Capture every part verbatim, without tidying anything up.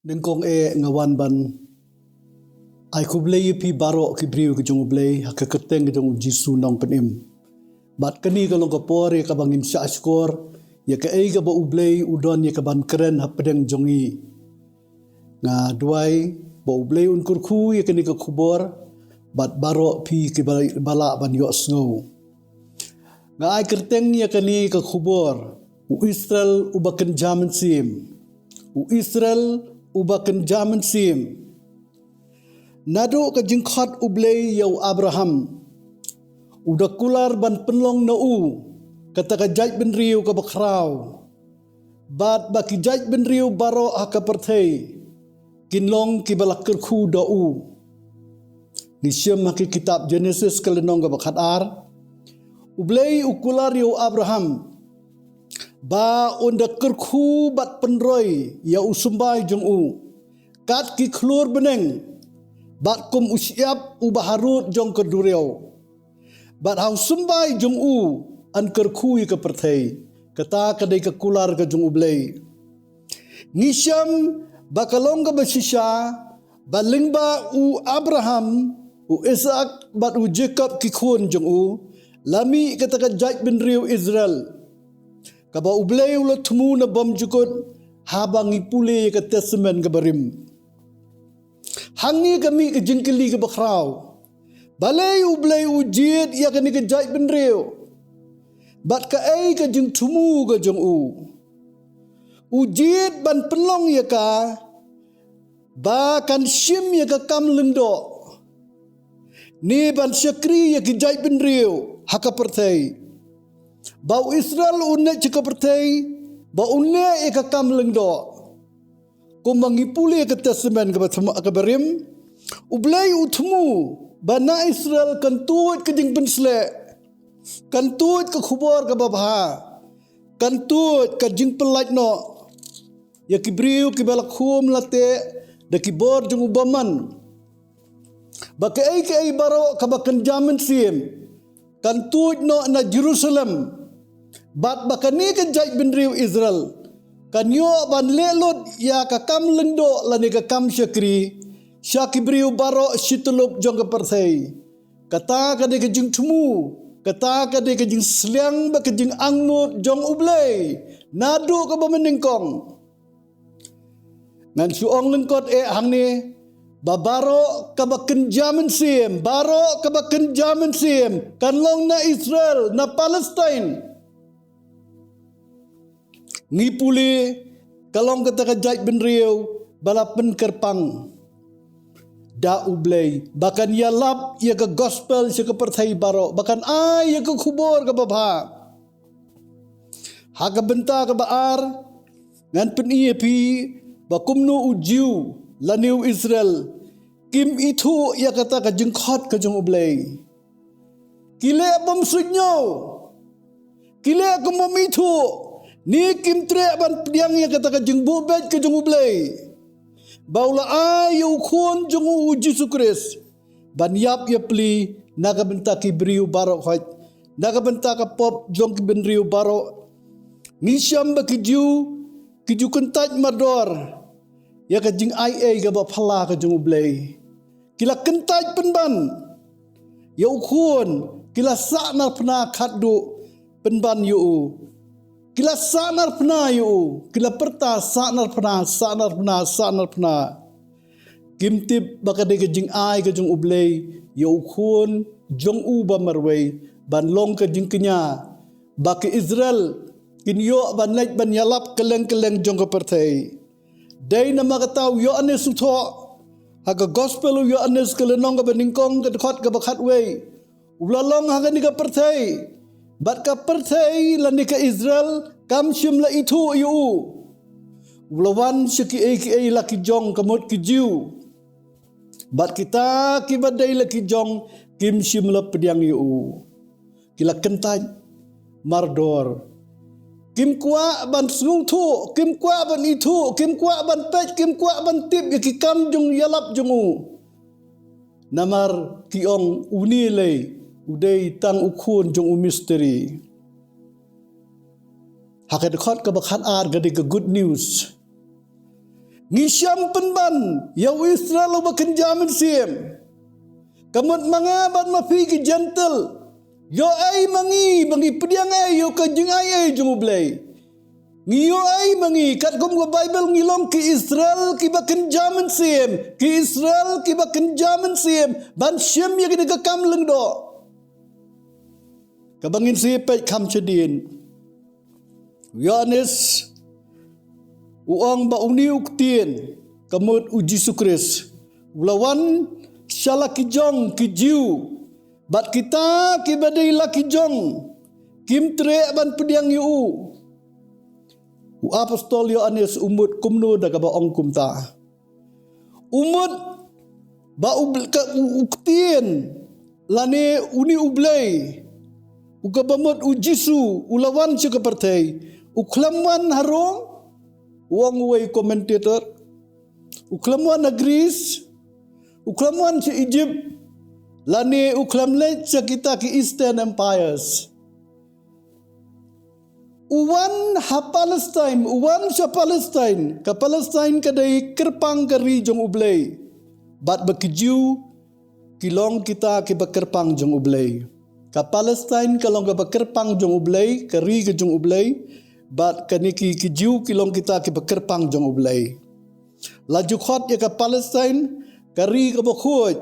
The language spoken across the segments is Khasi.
Nyngkong eh nga wan ban ai khublei ïa phi baroh ki briew ki jong U Blei ha ka kyrteng ki jong U Jisu Nongpynim. Bad kane ka long ka por ïa kaba ngin shah shkor ïa kaei kaba U Blei u don ïa kaban kren hapdeng jong ngi. Nga duwai ba U Blei un kyrkhu ïa kane ka khubor bad baroh phi kiba lah ban ïohsngew. Nga ai kyrteng ïa kane ka khubor, U Israel uba kynja mynsiem. U Israel uba kynja mynsiem. Naduh ka jingkhot U Blei ïa u Abraham, u da kular ban pynlong na u kata ka jaitbynriew kaba khraw, bad ba ki jaitbynriew baroh ha ka pyrthei kin long kiba la kyrkhu da u. Ngi shem ha ki kitab Genesis ka lynnong kaba khatar, U Blei u kular ïa u Abraham ba un da kyrkhu bad pynroi ïa u symbai jong u kat ki khlur bneng, bad kum u shyiap uba harud jong ka duriaw. Bad ha u symbai jong u yn kyrkhu ïa ka pyrthei. Kata ka dei ka kular ka jong U Blei. Ngi shem ba ka long kaba shisha ba lyngba u Abraham, u Isaak bad u Jakob ki khun jong u, la mih kata ka jaitbynriew Israel, kaba U Blei u la thmu na bymjukut, haba ngi pule ïa ka Testament kaba rim. Hangne ka mih ka jingkylli kaba khraw. Balei U Blei u jied ïa kane ka jaitbynriew? Bad kaei ka jingthmu ka jong u? U jied ban pynlong ïa ka ba kan shim ïa ka kam lyngdoh, ne ban shakri ïa ki jaitbynriew ha ka pyrthei. Ba u Israel un leit sha ka pyrthei ba un leh ïa ka kam lyngdoh. Kumba ngi pule ïa ka Testament kaba thma-, kaba rim, U Blei u thmu ba na Israel kan tuid ka jingpynsleh, kan tuid ka khubor kaba bha, kan tuid ka jingpyllait noh ïa ki briew kiba la khum la teh da ki bor jong u bymman. Ba kaei kaei baroh kaba kynja mynsiem kan tuid noh na Jerusalem. Bad ba kane ka jaitbynriew Israel kan ïoh ban leh lut ïa ka kam lyngdoh lane ka kam shakri sha ki briew baroh shityllup jong ka pyrthei. Kata ka dei ka jingthmu, kata ka dei ka jingsliang bad ka jingangnud jong U Blei naduh kaba mynnyngkong. Ngan shu ong lyngkot eh hangne ba baroh kaba kynja mynsiem, baroh kaba kynja mynsiem kan long na Israel, na Palestine. Ngi pule ka long kata ka jaitbynriew ba la pynkyrpang da U Blei ba kan ïalap ïa ka gospel sha ka pyrthei baroh, ba kan ai ïa ka khubor kaba bha. Ha ka bynta kaba ar, ngan pyni ïa phi ba kumno u Jiw lane u Israel kim ithuh ïa kata ka jingkhot ka jong U Blei. Ki leh bym suidñiew, ki leh kum bym ithuh, ne kim treh ban pdiang ïa kata ka jingbuh beit ka jong U Blei ba u la ai ïa u Khun jong u, u Jisu Khrist, ban ïap ïapli na ka bynta ki briew baroh, hooid, na ka bynta ka pop jong ki bynriew baroh. Ngi shem ba ki Jiw, ki ju kyntait mardor ïa ka jingaiei kaba phylla ka jong U Blei. Ki la kyntait pynban ïa u Khun, ki la sahnarphna khatduh pynban ïa u. Ki la sahnarphna ïa u, ki la pyrta sahnarphna, sahnarphna, sahnarphna. Kim tip ba ka dei ka jingai ka jong U Blei ïa u Khun jong u ba marwei ban long ka jingkñia ba ki Israel kin ïoh ban leit ban ïalap kylleng kylleng jong ka pyrthei. Dei namar kata u Ïoannis u thoh ha ka gospel u Ïoannis ka lynnong kaba nyngkong ka dkhot kaba khatwei. U la long ha kane ka pyrthei, bad ka pyrthei lane ka Israel kam shym la ithuh ïa u. U la wan sha kiei kiei la ki jong, ka mut ki Jiw, bad kita kiba dei la ki jong kim shym la pdiang ïa u. Ki la kyntait mardor. Kim kwah ban sngewthuh, kim kwah ban ithuh, kim kwah ban peit, kim kwah ban tip ïa ki kam jong ïalap jong u. Namar ki ong une lei u dei tang u khun jong u mistri. Ha ka dkhot kaba khatar ka dei ka good news. Ngi sham pynban ïa u Israel uba kynja mynsiem. Ka mut ma nga bad ma phi ki Jentil, ïoh ei ma ngi ba ngi pdiang ei ïa ka jingai ei jong U Blei. Ngi ïoh ei ma ngi, katkum ka Baibl ngi long ki Israel kiba kynja mynsiem, ki Israel kiba kynja mynsiem ban shim ïa kane ka kam lyngdoh. Kaba ngin sa peit kham shadien, u Ïoannis u ong ba une u ktien, ka mut u Jisu Khrist, u la wan sha la ki jong ki Jiw, bad kita kiba dei la ki jong kim treh ban pdiang ïa u. U apostol Ïoannis u mut kumno da kaba ong kumta? U mut ba u, ka, u, u ktien lane une U Blei, u kaba mut u Jisu, u la wan sha ka pyrthei, u khlem wan ha Rom, u ong uwei commentator, u khlem wan ha Greece, u khlem wan sha Egypt, lane u khlem leit sha kita ki Eastern Empires. U wan ha Palestine, u wan sha Palestine, ka Palestine ka dei kyrpang ka ri jong U Blei. Bad ba ki Jiw ki long kita kiba kyrpang jong U Blei. Ka Palestine ka long kaba kyrpang jong U Blei, ka ri ka jong U Blei. Bad kane ki, ki Jiw ki long kita kiba kyrpang jong U Blei. La ju khot ïa ka Palestine ka ri kaba khuid,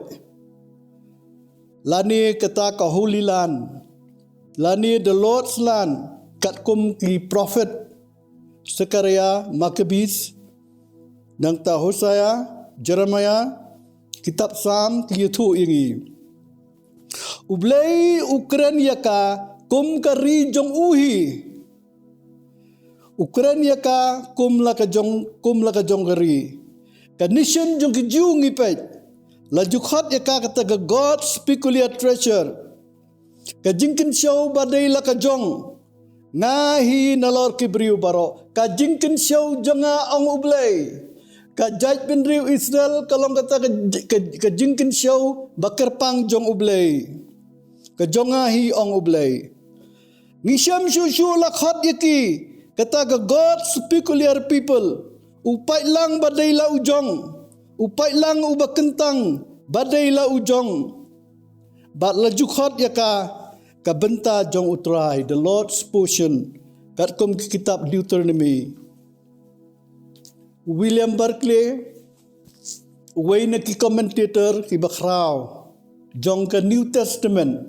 lane kata ka Holy Land, lane the Lord's Land, katkum ki prophet Zechariah, Maccabees, nangta Hosea, Jeremiah, kitab Psalm ki ïathuh ïa ngi. U Blei u kren ïa ka kum ka ri jong u hi. U kren ïa ka kum la ka jong, kum la ka jong ka ri. Ka nation jong ki Jiw ngi peit, la ju khot ïa ka kata ka God's peculiar treasure. Ka jingkynshew ba dei la ka jong nga hi nalor ki briew baroh. Ka jingkynshew jong nga, ong U Blei. Ka jaitbynriew Israel ka long kata ka, ka, ka jingkynshew ba kyrpang jong U Blei. Ka jong nga hi, ong U Blei. Ngi shem shuh shuh la khot ïa ki kata ka God's peculiar people. U paidlang ba dei la u jong, u paidlang uba kyntang ba dei la u jong. Bad la ju khot ïa ka ka bynta jong U Trai, the Lord's portion, katkum ki kitab Deuteronomy. William Barclay, uwei na ki commentator kiba khraw jong ka New Testament,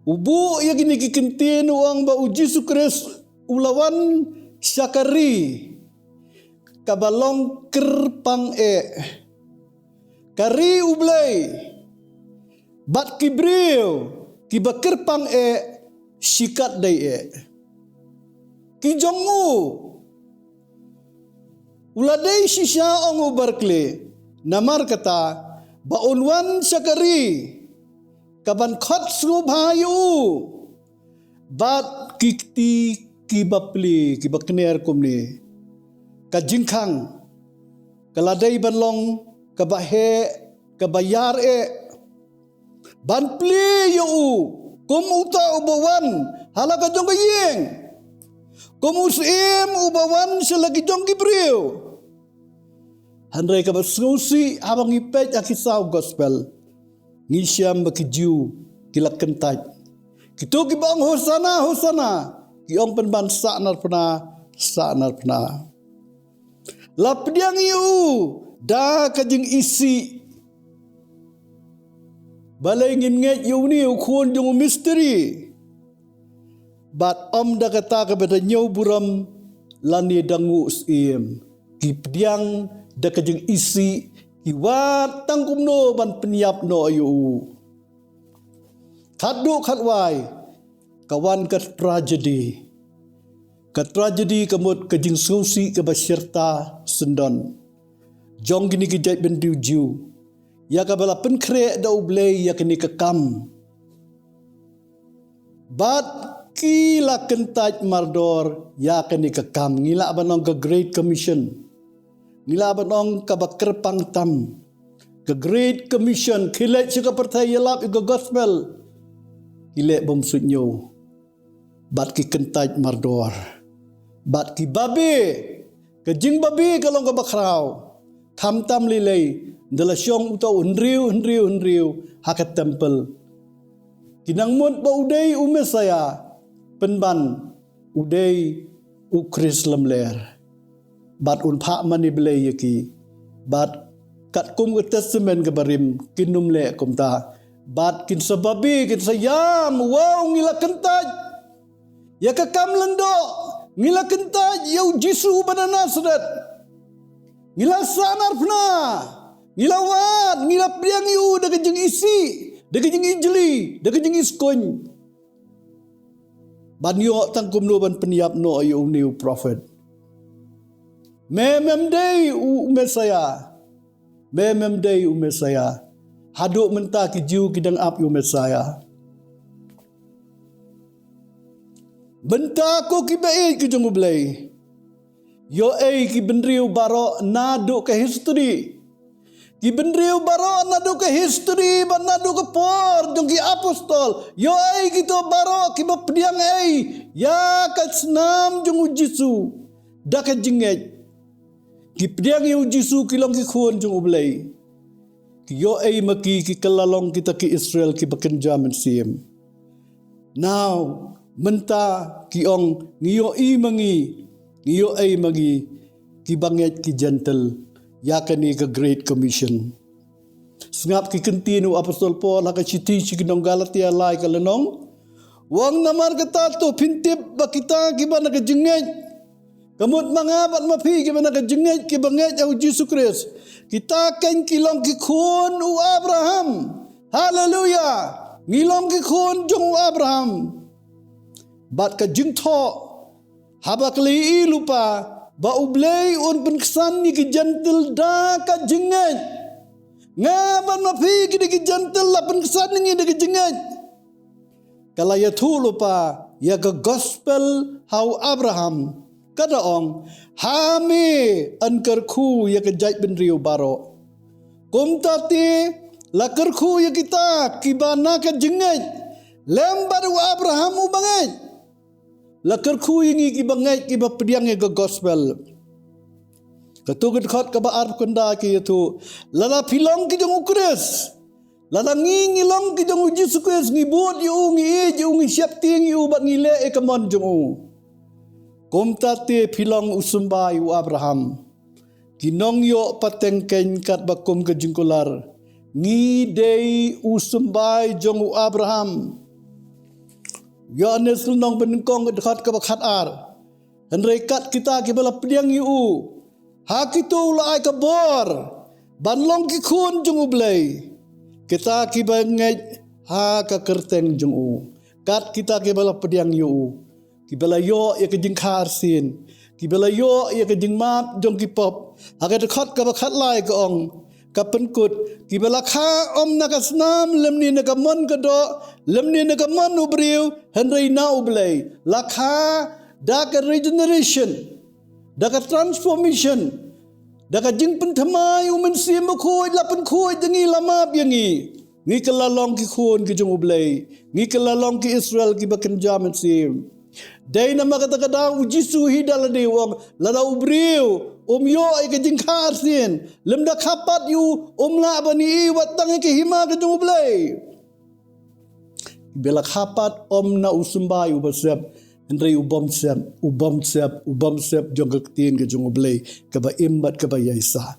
u buh ïa kine ki kyntien, u ong ba u Jisu Khrist u la wan sha ka ri kaba long kyrpang eh. Ka ri U Blei bad ki briew kiba kyrpang eh, shi katdei eh. Ki jong u. U la dei shisha, ong u Barclay, namar kata ba un wan sha ka ri kaban khot sngewbha ïa u. Bad ki kti kiba plie, kiba kner kumne. Ka jingkhang ka la dei ban long kaba heh, kaba ïar eh, ban plie ïa u kum uta uba wan ha la ka jong ka ïing, kum u syiem uba wan sha la ki jong ki briew. Hynrei kaba sngewsih, haba ngi peit ha ki saw gospel, ngi shem ba ki Jiw ki la kyntait. Kito kiba ong Hosana, Hosana, ki ong pynban, Sahnarphna, Sahnarphna. La pdiang ïa u da ka jingisih. Balei ngin ngeit ïa une u khun jong u mistri? Bad ym da kata kaba da ñiew burom lane da nguh syiem. Ki pdiang da ka jingisih, ki wad tang kumno ban pynïap noh ïa u. Khatduh khatwai, ka wan ka tragedy. Ka tragedy ka mut ka jingsngewsih kaba shirta syndon jong kine ki jaitbynriew Jiw, ïa kaba la pynkhreh da U Blei ïa kane ka kam. Bad ki la kyntait mardor ïa kane ka kam. Ngi lah ban ong ka Great Commission. Ngi lah ban ong kaba kyrpang tam. Ka Great Commission, khie leit sha ka pyrthei, ïalap ïa ka gospel. Ki leh bym suidñiew. Bad ki kyntait mardor. Bad ki babe. Ka jingbabe ka long kaba khraw. Khamtam lei lei, da la shong uta u hynriew, hynriew, hynriew, ha ka temple. Ki nang mut ba u dei u Messiah, pynban u dei u Khrist lamler. Bad un phah mane Blei ïa ki. Bad katkum ka Testament kaba rim, kin ym leh kumta. Bad kin sa babe, kin sa ïam, wow, ngi la kyntait ïa ka kam lyngdoh, ngi la kyntait ïa u Jisu ba na Nasareth. Ngi la sahnarphna, ngi la wad, ngi la pdiang ïa u da ka jingisih, da ka jingijli, da ka jingiskun. Ban ïoh tang kumno ban pynïap noh ïa une u prophet. Me mem dei u Messiah. Me mem dei u Messiah. Haduh mynta ki Jiw ki dang ap ïa u Messiah. Mynta ko ki baieit ki jong u Blei. Ïoh ei ki bynriew baroh naduh ka history. Ki bynriew baroh naduh ka history bad naduh ka por jong ki apostol. Ïoh ei kito baroh kiba pdiang ei ïa ka snam jong u Jisu da ka jingngeit. Ki pdiang ïa u Jisu ki long ki khun jong u Blei. Ki ïoh ei ma ki, ki kylla long kita ki Israel kiba kynja mynsiem. Now, mynta ki ong ngi ïoh ei ma ngi, ngi ïoh ei ma ngi, kiba ngeit ki Gentile, ïa kane ka Great Commission. Sngap ki kyntien u apostol Paul ha ka shithi sha ki nong Galatia lai ka lynnong. U ong namar kata to phin tip ba kita kiba na ka jingngeit. Ka mut ma nga bad ma phi kiba na ka jingngeit kiba ngeit ïa u Jisu Khrist. Kita kein ki long ki khun u Abraham. Haleluya. Ngi long ki khun jong u Abraham. Bad ka jingthoh. Haba ka la ïohi lypa ba u Blei un pynksan ïa ki Gentile da ka jingngeit. Nga bad ma phi ki dei ki Gentile la pynksan ïa ngi da ka jingngeit. Ka la ïathuh lypa ïa ka gospel ha u Abraham. Ka da ong, ha me yn kyrkhu ïa ka jaitbynriew baroh. Kumta te la kyrkhu ïa kita kiba na ka jingngeit. Lem bad u Abraham uba ngeit. La kyrkhu ïa ngi kiba ngeit kiba pdiang ïa ka gospel. Kato ka dkhot kaba arphew khyndai ka ïathuh. Lada phi long ki jong u Khrist. Lada ngi ngi long ki jong u Jisu Khrist, ngi bud ïa u, ngi ïeit ïa u, ngi sheptieng ïa u bad ngi leh ïa ka mon jong u. Kumta te phi long u symbai u Abraham. Ki nongïoh pateng kein katba kum ka jingkular. Ngi dei u symbai jong u Abraham. Ïoannis lynnong banyngkong ka dkhot kaba khatar. Hynrei kat kita kiba la pdiang ïa u. Ha kito u la ai ka bor. Ban long ki khun jong u Blei. Kita kiba ngeit ha ka kyrteng jong u. Kat kita kiba la pdiang ïa u. Kiba la ïoh ïa ka jingkha arsien. Kiba la ïoh ïa ka jingmap jong ki pop. Ha ka dkhot kaba khatlai ka ong. Ka pynkut. Kiba la kha ym na ka snam lymne na ka mon ka doh. Lymne na ka mon u briew. Hynrei na u Blei. La kha da ka regeneration. Da ka transformation. Da ka jingpynthymmai u Mynsiem Bakhuid la pynkhuid ïa ngi la map ïa ngi. Ngi kylla long ki khun ki jong u Blei. Ngi kylla long ki Israel kiba kynja mynsiem. Dei namar kata ka daw u Jisu hi da lade u ong lada u briew um ïoh ïa ka jingkha arsien. Lymda kha pat ïa u um lah ban ïohi wat tang ïa ka hima ka jong u Blei. Ba la kha pat ym na u symbai uba sep, hynrei u bym sep, u bym sep, u bym sep jong ka ktien ka jong u Blei, kaba im bad kaba ïaisah.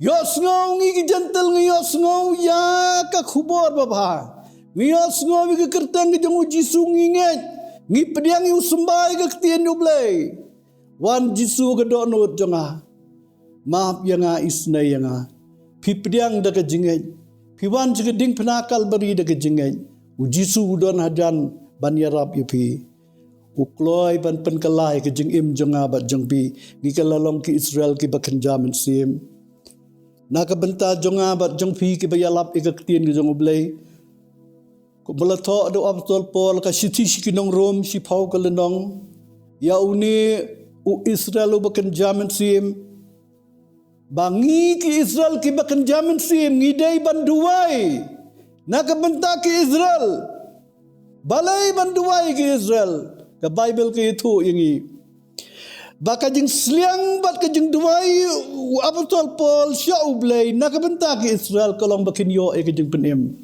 Ïohsngew ngi ki Jentil, ngi ïohsngew ïa ka khubor babha. Ngi ïohsngew ïa ka kyrteng ka jong u Jisu ngi ngeit. Ngi pdiang ïa u symbai ka ktien u Blei. Wan Jisu ka dohnud jong nga. Map ïa nga, isynei ïa nga. Phi pdiang da ka jingngeit. Phi wan sha ka diengphna Kalbari da ka jingngeit. U Jisu u don hajan ban ïarap ïa phi. U kloi ban pynkylla ïa ka jingim jong nga bad jong phi. Ngi kylla long ki Israel kiba kynja mynsiem. Na ka bynta jong nga bad jong phi kiba ïalap ïa ka ktien ka jong u Blei. Kumba la thoh da u apostol Paul ka shithi sha ki nong Rom shiphew ka lynnong. Ïa une u Israel uba kynja mynsiem. Ba ngi ki Israel kiba kynja mynsiem ngi dei ban duwai. Na ka bynta ki Israel. Balei ban duwai ki Israel. Ka Baibl ka ïathuh ïa ngi. Ba ka jingsliang bad ka jingduwai u Apostol Paul sha U Blei na ka bynta ki Israel ka long ba kin ïoh ïa ka jingpynim.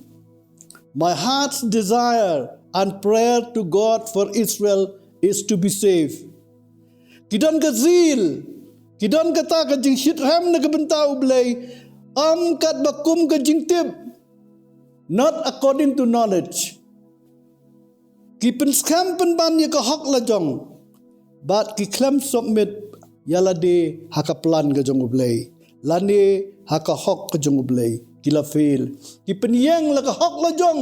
My heart's desire and prayer to God for Israel is to be saved. Ki don ka zeal, ki don kata ka jingshitrhem na ka bynta U Blei, ym katba kum ka jingtip, not according to knowledge. Ki pynskhem pynban ïa ka hok la jong, bad ki khlem submit ïa lade ha ka plan ka jong U Blei, lane ha ka hok ka jong U Blei. Ki la fail. Ki pynïeng la ka hok la jong.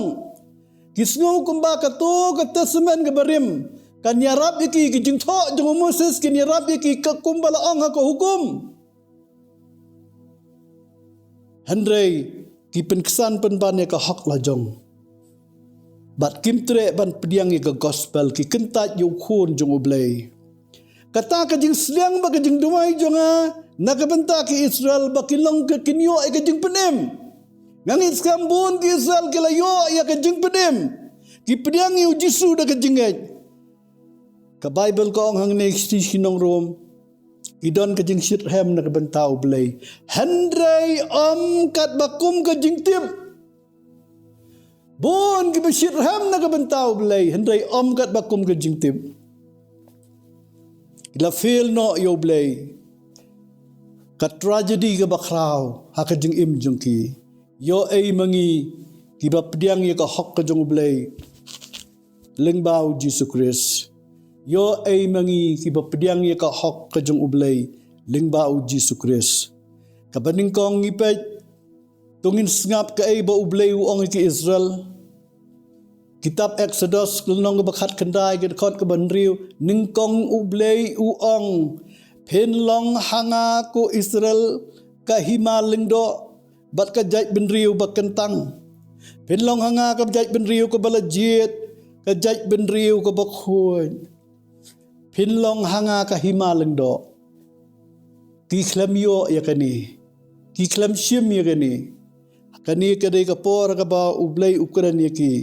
Ki sngew kumba kato ka testament kaba rim kan ïarap ïa ki, ki jingthoh jong u Moses kin ïarap ïa ki, ka kumba la ong ha ka hukum. Hynrei ki pynksan pynban ïa ka hok la jong, bad kim treh ban pdiang ïa ka gospel, ki kyntait ïa u Khun jong U Blei. Kata ka jingsliang bad ka jingduwai jong nga na ka bynta ki Israel ba kin long ka, kin ïoh ïa ka jingpynim. Nga ngeit skhem bun ki Israel ki la ïoh ïa ka jingpynim. Ki pdiang ïa U Jisu da ka jingngeit. Ka Baibl ka ong hangne, shi, shi nong Rom, ki don ka jingshitrhem na ka bynta U Blei, hynrei ym katba kum ka jingtip. Bun kiba shitrhem na ka bynta U Blei, hynrei ym katba kum ka jingtip. Ki la fail noh ïa U Blei. Ka tragedy kaba khraw ha ka jingim jong ki. Ïoh ei ma ngi kiba pdiang ïa ka hok ka jong U Blei lyngba U Jisu Khrist. Ïoh ei ma ngi kiba pdiang ïa ka hok ka jong U Blei lyngba U Jisu Khrist. Kaba nyngkong ngi peit, to ngin sngap kaei ba U Blei u ong ïa ki Israel. Kitab Exodus, lynnong kaba khatkhyndai, ka dkhot kaba hynriew, nyngkong U Blei u ong, phin long ha nga ko Israel ka hima lyngdoh, bad ka jaitbynriew ba kyntang. Phin long ha nga ka jaitbynriew kaba la jied, ka jaitbynriew kaba khuid. Phin long ha nga ka hima lyngdoh. Ki khlem ïoh ïa kane. Ki khlem shim ïa kane. Kane ka dei ka por kaba U Blei u kren ïa ki.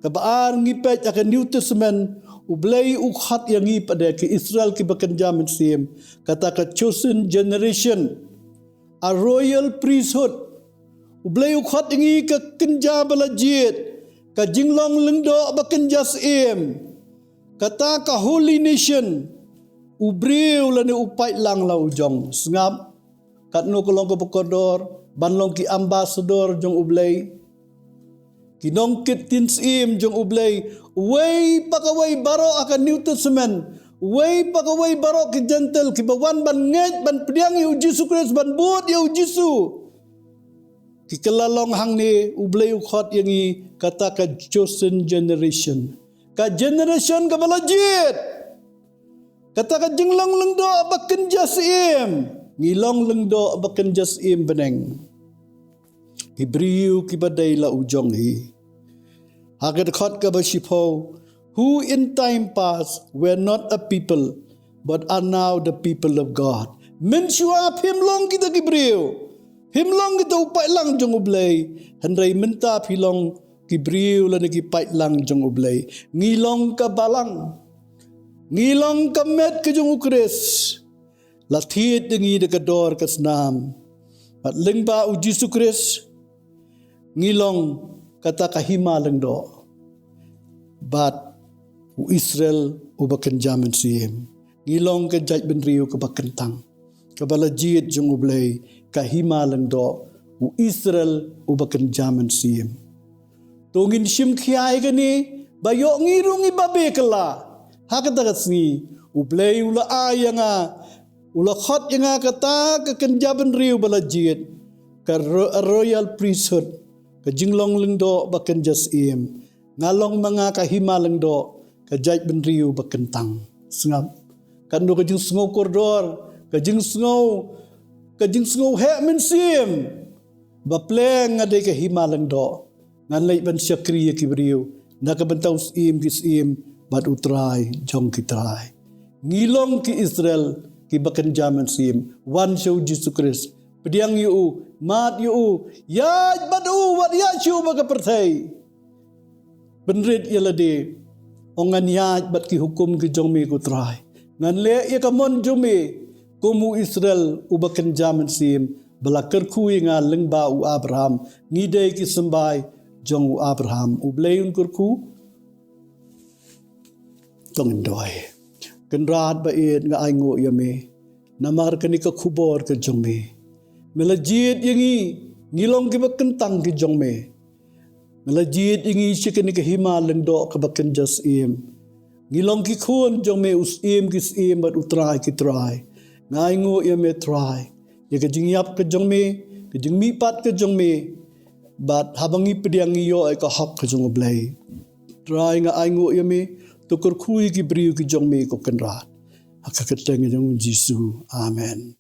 Kaba ar ngi peit ha ka New Testament, U Blei u khot ïa ngi pat de ki Israel kiba kynja mynsiem. Kata ka chosen generation. A royal priesthood. U Blei u khot ïa ngi ka kynja ba la jied, ka jinglong lyngdoh ba kynja syiem, kata ka holy nation, u briew lane u paidlang la u jong. Sngap, katno ka long kaba kordor ban long ki ambassador jong U Blei. Ki nongkit ktien syiem jong U Blei, uwei pa kawei baroh ha ka New Testament, uwei pa kawei baroh ki Gentile, kiba wan ban ngeit, ban pdiang ïa U Jisu Khrist, ban bud ïa U Jisu. Ki kylla long hangne, U Blei u khot ïa ngi kata ka chosen generation. Ka generation kaba la jied. Kata ka jinglong lyngdoh ba kynja syiem. Ngi long lyngdoh ba kynja syiem bneng. Ki briew kiba dei la u jong hi. Ha ka dkhot kaba shiphew, who in time past were not a people, but are now the people of God. Mynshuwa phim long kita ki briew. Phim long kita u paidlang jong U Blei. Hynrei mynta phi long ki briew lane ki paidlang jong U Blei. Ngi long ka balang. Ngi long ka met ka jong U Khrist. La thied ïa ngi da ka dor ka snam. Bad lyngba U Jisu Khrist, ngi long kata ka hima lyngdoh. Bad u Israel uba kynja mynsiem. Ngi long ka jaitbynriew kaba kyntang, kaba la jied jong U Blei, ka hima lyngdoh, u Israel uba kynja mynsiem. To ngin shim khia ïa kane, ba ïoh ngi ruh ngi babe kylla. Ha kata ka sngi, U Blei u la ai ïa nga, u la khot ïa nga kata ka kynja bynriew ba la jied, ka ro-, royal priesthood, ka jinglong lyngdoh ba kynja syiem. Nga long ma nga ka hima lyngdoh, ka jaitbynriew ba kyntang. Sngap. Katno ka jingsngew kordor, ka jingsngew, ka jingsngew heh mynsiem. Ba pleng nga dei ka hima lyngdoh. Ngan leit ban shakri ïa ki briew na ka bynta u Syiem ki syiem bad u Trai jong ki trai. Ngi long ki Israel kiba kynja mynsiem. Wan sha U Jisu Khrist. Pdiang ïa u, mad ïa u, ïaid bad u, wat ïaid shuh bad ka pyrthei. Pynrit ïa lade, ong ngan ïaid bad ki hukum ki jong me ko Trai. Ngan leh ïa ka mon jong me kum u Israel uba kynja mynsiem, ba la kyrkhu ïa nga lyngba u Abraham. Ngi dei ki symbai jong u Abraham. U Blei un kyrkhu. To ngin duwai. Kynrad ba ïeit, nga ainguh ïa me namar kane ka khubor ka jong me. Me la jied ïa ngi, ngi long kiba kyntang ki jong me. Me la jied ïa ngi sha kane ka hima lyngdoh kaba kynja syiem. Ngi long ki khun jong me, u Syiem ki syiem bad u Trai ki trai. Nga ainguh ïa me Trai, ïa ka jingïap ka jong me, ka jingmihpat ka jong me. Bad haba ngi pdiang ngi ïoh ïa ka hok ka jong u Blei. Trai, nga ainguh ïa me, to kyrkhu ïa ki briew ki jong me ko Kynrad. Ha ka kyrteng jong u Jisu. Amen.